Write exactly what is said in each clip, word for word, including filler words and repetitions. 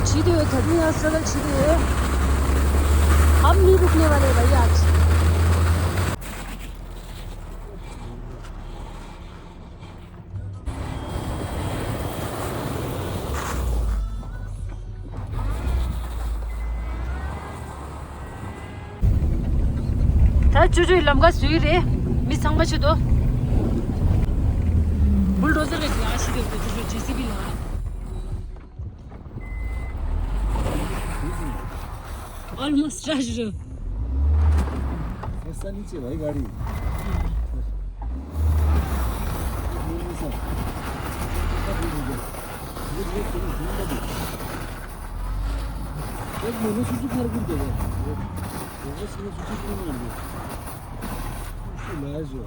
ཆེ་དུས་ད་དུང་ཡང་སི་ཊྲག་གལ་ཆེ་དུས། हम नहीं रुकने वाले भाई आज। ད་ཅོ་ཅོའི་ལམ་ཁ་བཟོས་རེད། མི་ཚང་མ་ཆེད་དུ། བུལ་ཌོ་ཟར་གི་ལ་ཤི་དེ་ཅོ་ཅོ་ཇེ་སི་བི་ལ། Almost touched. ऐसा नहीं चाहिए भाई गाड़ी। एक महीने से तो घर गिर गया। वो बस में कुछ नहीं मार दिया। उसको लाया जो।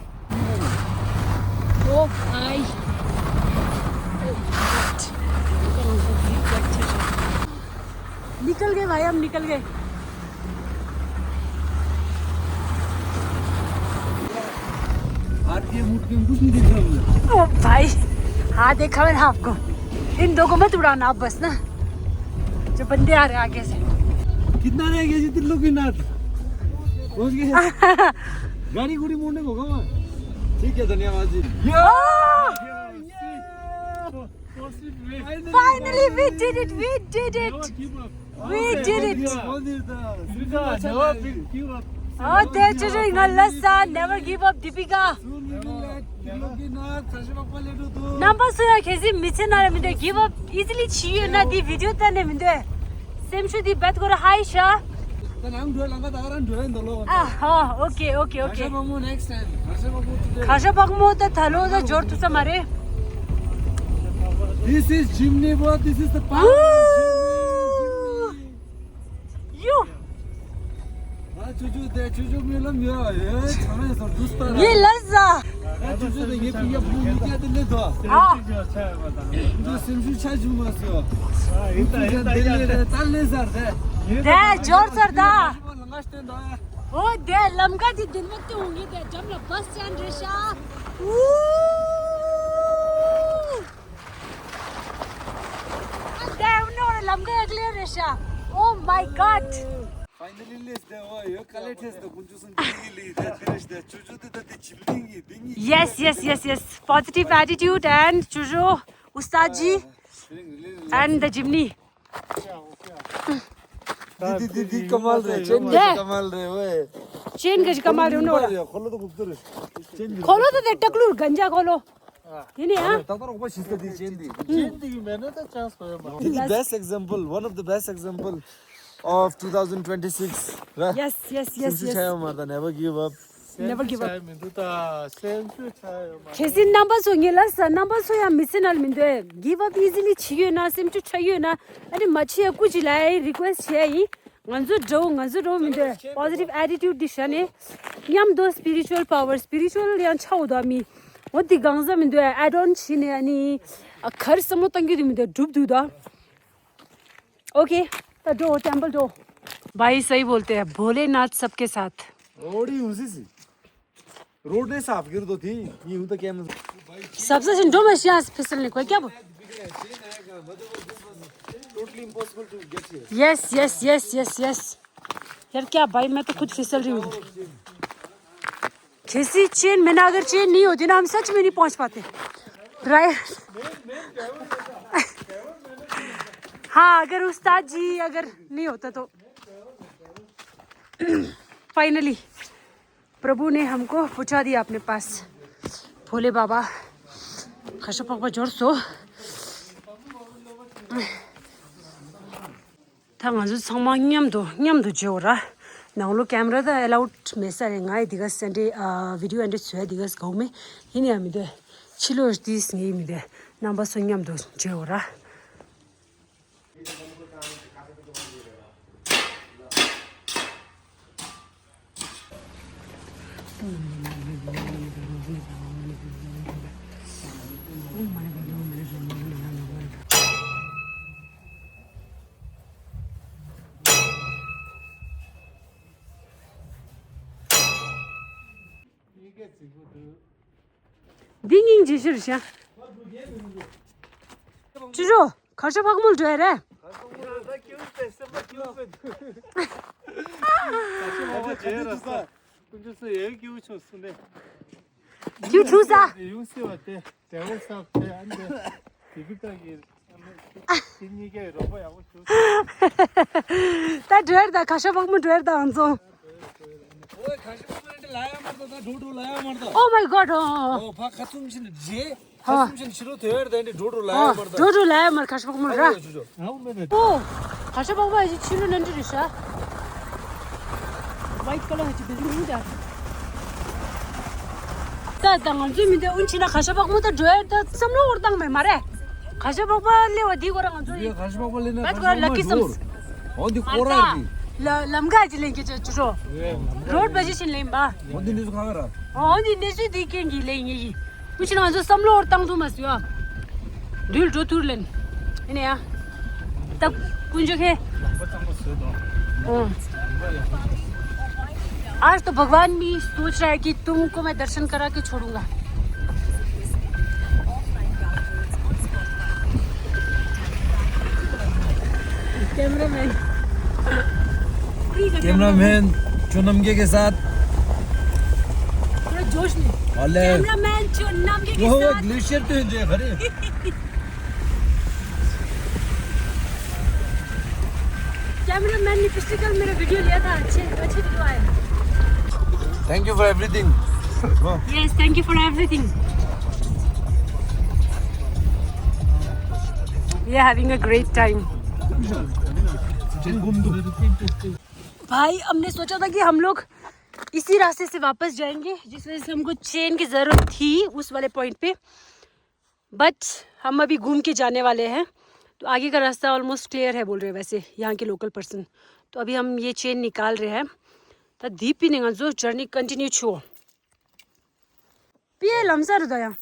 ओ भाई। निकल गए भाई, हम निकल गए। हाथ के मुठ के कुछ नहीं दिख रहा मुझे। ओ भाई, हाँ, देखा मैंने आपको। इन दो को मत उड़ाना आप बस ना, जो बंदे आ रहे हैं आगे से। कितना रह गया जी त्रिलोकीनाथ? पहुंच गए? गाड़ी गुड़ी मोड़ने को होगा वहाँ। ठीक है, धन्यवाद जी। Finally, we did it! We did it! We did it! Oh, that's it. Never give up, Deepika. རྣམ་པ་ཚོ་ཡང་གལ་སྲིད་མི་ཚེ་ནང་ལ་མི་འདོད་give up easily བྱེད་ཡོད་ན་འདི་video་ལྟ་ནས་མི་འདོད། སེམས་ཤུགས་འདི་རྦད་ཁོ་ར་high་ཤ། ད་ནང་འགྲོ་ལམ་ཁ་ད་ག་རང་འགྲོ་ཡིན་འདོད་ལོ། ཨ་ཧོ། Okay, okay, okay. ཁ་ཤ་བག་མོ་next time. ཁ་ཤ་བག་མོ་today. ཁ་ཤ་བག་མོ་ད་ད་ལོ་ད་འབྱོར་ཐུབ་ས་མ་རེད། This is Jimny, bro. This is the power of Jimny. You. ཨ་ཅོ་ཅོ་དེ་ཅོ་ཅོ་མི་ལམ་ཡོད་ཡོད་ཚང་མས་སོ་དུས་པ་ར། ཡེ་ལ་ཟ། ཨ་ཅོ་ཅོ་དེ་ངེད་ཀྱི་ཡབ་བུ་ཡིན་ཀྱ་དེ་ལེ་དོ། ཨ། འདི་སེམས་ཤུགས་ཆ་བྱུང་མ་སོ། ཨ་ཡིན་ད་ཡིན་ད་ཡིན་ད། ལེ་ཟར་དེ། དེ་འབྱོར་ཚར་ད། ལ་ང་སྟོན་དོ། འོ་དེ་ལམ་ཀ་དེ་དེ་མ་དེ་འོང་ངེ་དེ་འགྲམ་ལ་བས་ཅན་རེད་ཤག་ཨུ། ཨ་དེ་འོ་ནོ་རེ་ལམ་ཀ་ཡག་ལེ་རེད་ཤག Oh my God. Finally, let's go. ཡོད་ཀ་ལེ་ཐེས་དེ་ཀུན་ཅུ་སུན་ཅི་ལི་ལི་དེ་དེ་རེད་དེ་ཅུ་ཅུ་དེ་དེ་ཅི་ལི་ངི་དེ་ངི། Yes, yes, yes, yes. Positive attitude and ཅུ་ཅུ, Ustad ji and the Jimny. འདི་འདི་འདི་ཀ་མལ་རེད། ཅེན་གྱི་ཀ་མལ་རེད་ཝེ། ཅེན་གྱི་ཀ་མལ་རེད་ནོ། ཁོ་ལོ་དེ་གུག་ཏུ་རེད། ཁོ་ལོ་དེ་ཏག་ལུར་གན་ཇ་ཁོ་ལོ། དེ་ནི་ཡ། ཏག་ཏག་རོགས་པ་ཞིག་ས་དེ་ཅེན་འདི། ཅེན་འདི་གི་མེད་ན་ད་ཅན་སི་ཡོད་མ། This is the best example, one of the best example of two thousand twenty-six ར། Yes, yes, yes, yes. སེམས་ཤུགས་ཆག་ཡོད་མ་རེད་ད། Never give up. Never give up. མི་འདུག་ད་སེམས་ཤུགས་ཆག་ཡོད་མ་རེད། གལ་སྲིད་རྣམ་པ་ཚོ་ངེད་ལ་ས་རྣམ་པ་ཚོ་ཡང་མི་ཚེ་ནང་ལ་མི་འདོད་give up easily བྱེད་ཡོད་ན། སེམས་ཤུགས་ཆག་ཡོད་ན། ཨ་ནི་མ་བྱེད་ཡ་སྐུ་མཁྱེན་ལ་ཡ་request བྱེད་ཡ་ཡིན། ང་ཚོ་འདྲ་བོ་ང་ཚོ་འདྲ་བོ་མི་འདོད། Positive attitude འདི་བྱས་ནས་མཉམ་དུ་spiritual power, spiritual ཡང་ཆགས་འོ་ད་མི། འོ་འདི་གང་ཟག་མི་འདོད། Add on བྱས་ནས་ཨ་ནི་ག་རེ་བསམ་བློ་བཏང་རྒྱུ་དེ་མི་འདོད། འགྲུབ་འདུག་ད། Okay, तो जो टेम्पल जो। भाई सही बोलते हैं, भोलेनाथ सबके साथ। रोड ही उसी सी। रोड नहीं साफ कर दो थी, ये हूं तो क्या मतलब। सबसे सिंधु में सियास फिसलने को है क्या वो? Totally impossible to get here. Yes, yes, yes, yes, yes. यार क्या भाई, मैं तो खुद फिसल रही हूँ। कैसी चेन में ना, अगर चेन नहीं होती ना, हम सच में नहीं पहुंच पाते। राय। हाँ, अगर उस्ताद जी अगर नहीं होता तो। Finally, प्रभु ने हमको पहुंचा दिया अपने पास। भोले बाबा, ཁ་ཤ་པག་པ་འབྱོར་སོ། ད་ང་ཚོ་ཚང་མ་མཉམ་དུ་མཉམ་དུ་བརྗེའོ་ར། ནང་ལོ་ཀེམ་ར་ད་allowed མེད་ས་རེད། ང་ཡི་འདི་ག་སེ་འདྲེ་ཨ་video འདྲེ་བཟོས་འདི་ག་གོ་མེད། ཡིན་ཡང་མི་འདོད། ཕྱི་ལོགས་དེས་ངའི་མི་འདོད། རྣམ་པ་ཚོ་མཉམ་དུ་བརྗེའོ་ར། འདི་སྙིང་རྗེ་ཤོར་ཤག་ཅི་རོ། ཁ་ཤ་ཕག་མོ་འགྲོ་ཡ་རེད། སེམས་པ་སྐྱིད་པོ་འདུག་ཨ་ཅེ་ཨ་ཅེ་ག་འདྲ་འདུག་ས། ཀུན་སྤྱོད་སུ་ཡག་སྐྱིད་པོ་བྱུང་སོང་ནས། ཁྱོད་བྱུང་ས། ཡོང་སྲིད་པ་དེ་དྲན་པ་ཟབ་དེ་ཨ་འདི་དེ་བི་ཀ་གི་དེ་གཉིས་ཀའི་རོགས་པ་ཡག་པོ་བྱུང་སོང་། ད་འགྲོ་ཡར་ད་ཁ་ཤ་བག་མོ་འགྲོ་ཡར་ད་ང་ཚོ། ཨོའི་ཁ་ཤ་བག་མོ་འདི་ལ་ཡ་མར་ད་ད་འགྲོ་འགྲོ་ལ་ཡ་མར་ད། Oh my god. ཨོ་ཕ་ཁ་ཚུམ་ཕྱིན་རྗེས། ཁ་ཨ། སུམ་ཅན་ཕྱི་རོ་དོད་དེ་འདྲ་འགྲོ་འགྲོ་ལ་ཡ་མར་ད། འགྲོ་འགྲོ་ལ་ཡ་མར་ཁ་ཤ་བག་མོ་ར། ཨོ་ཆུ་ཆུ། ཨོ། ཁ་ཤ་བག་མོ་ཡ་ཕྱི་རོ་ནན་ཏི་རི་ཤ། White color ཧ་ཅི་བི་ལིང་ཧུ་ད། ད་ད་ང་ཚོའི་མི་འདི་ཨུན་ཆི་ན་ཁ་ཤ་བག་མོ་ད་འགྲོ་ཡ་ད་བསམ་བློ་འོར་བཏང་མེད་མ་རེད། ཁ་ཤ་བག་མོ་ལེ་བ་འདི་གོ་ར་ང་ཚོ་ཡི། ཁ་ཤ་བག་མོ་ལེ་ན་ཁ་ཤ་བག་མོ་ལེ་ན་ཁ་ཤ་བག་མོ་ལེ་ན། ཨོ་འདི་ཀོ་ར་འདི། ལ་ལམ་ཁ་ཅི་ལེན་གྱི་ཅོ་ཅོ། Road position ལེན་པ། འོ་འདི་འདི་ཚོ་ག་ག་ར། འོ་འདི་འདི་ཚོ་འདི་རྐྱེན་གྱིས་ལེན་ངེས་ཡིན། ཀུ་ཤི་ན་ང་ཚོ་བསམ་བློ་འོར་བཏང་ཐུབ་མ་སུ་ཡ། འདུལ་འགྲོ་ཐུར་ལེན། ཡིན་ནས་ཡ། ད་ཀུན་སྤྱོད་ཁེ། ལག་པ་གཙང་པོ་བཟོས་དང་། ཨོ། आज तो भगवान भी सोच रहा है कि तुमको मैं दर्शन करा के छोड़ूंगा। कैमरामैन। कैमरामैन चुनमगे के साथ। थोड़ा जोश में। अले। कैमरामैन चुनमगे के वो साथ। ग्लेशियर तो है जे भरे। कैमरामैन ने पिछली कल मेरा वीडियो लिया था, अच्छे अच्छे वीडियो आए। Thank you for everything. Yes, thank you for everything. We are having a great time. भाई, हमने सोचा था कि हम लोग इसी रास्ते से वापस जाएंगे, जिस वजह से हमको चेन की ज़रूरत थी उस वाले पॉइंट पे। बट हम अभी घूम के जाने वाले हैं। तो आगे का रास्ता ऑलमोस्ट क्लियर है बोल रहे हैं वैसे यहाँ के लोकल पर्सन। तो अभी हम ये चेन निकाल रहे हैं। ད་འདི་པི་ནས་ང་ཚོ་ཇར་ནི་ཀོན་ཊི་ནིའུ་ཆོ། པི་ཨེ་ལམ་སར་ད་ཡང་།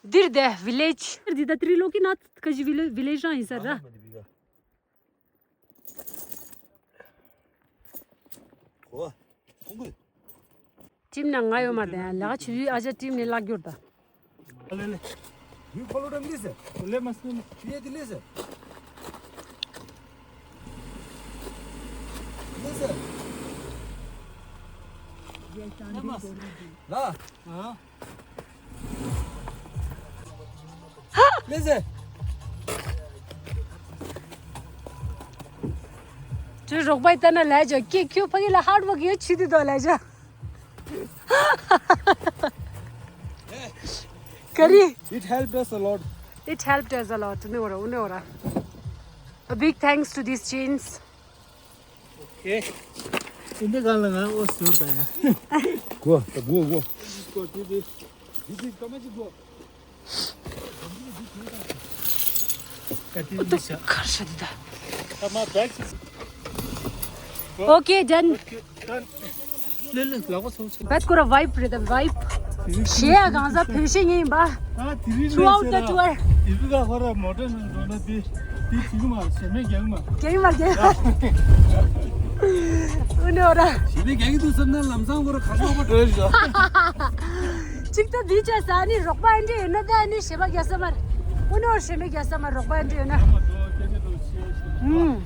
འདིར་དེ་ཝི་ལེཇ། འདི་ད་ཏྲི་ལོ་ཀི་ནཱཐ་ཁ་ཇི་ཝི་ལེ་ཝི་ལེཇ་རང་ཡིན་ས་ར། ཁོ། ཁོང་གི། ཊིམ་ནང་ང་ཡོད་མ་རེད། ལ་ཆུ་ཡུལ་ཨ་ཅག་ཊིམ་ནས་བརླག་རྒྱུར་ད། ལེ་ལེ། ཡུལ་ཁོ་ལོ་དང་ལི་སེ། ལེ་མ་སུ། ཡེ་དི་ལི་སེ། ལི་སེ། ལ། ཨ། ལེ་ཟེ། ཁྱོད་རོགས་པ་ཡིན་ན་ལས་ཇོ་ཀི་ཁྱོད་ཕ་གི་ལ་ཧར་ཝརྐ་ཡོད་ཆི་དུས་དོ་ལས་ཇོ། ཀ་རི། It helped us a lot. It helped us a lot. ནི་འོ་ར་འོ་ནི་འོ་ར། A big thanks to these chains. Okay. ཨིན་དི་ག་ལ་ང་འོ་ཟུར་དང་ཡ། གོ་ད་གོ་གོ། གོ་དེ་དེ། དེ་དེ་ཀ་མ་ཅི་གོ། ཀ་དེ་འདི་ཤ། ཁར་ཤ་དེ་ད། ཀ་མ་བེག་ཅི། Okay, done. ལེ་ལེ་ལག་པ་ཚོ་ཚོ། བད་ཁོ་ར་ཝའིབ་རེད་ད་ཝའིབ། ཤེ་ཡ་གང་ཟག་བོད་ཤེ་ངེས་ཡིན་པ། ཨ་དེ་རིང་Throughout the tour. དེ་རིང་ག་ཧོ་ར་མོ་ཊ་ནང་འགྲོ་ན་དེ་དེ་ཅིག་མ་ཞེ་མེད་རྒྱག་མ། རྒྱག་མ་རྒྱག་ཨུ་ནོ་ར། ཞེ་མེད་རྒྱག་གི་འདུག་བསམ་ན་ལམ་སང་ཁོ་ར་ཁ་ཤོག་པ་འགྲོ་ཡོད་ཤག་ཅིག་ད་འདི་བྱས་ས་ནི་རོགས་པ་ཨེ་འདྲ་ཡོད་ན་ད་ནི་ཞེ་མ་རྒྱག་ས་མ་རེད། ཨུ་ནོ་ཞེ་མེད་རྒྱག་ས་མ་རོགས་པ་ཨེ་འདྲ་ཡོད་ན། ཨུམ།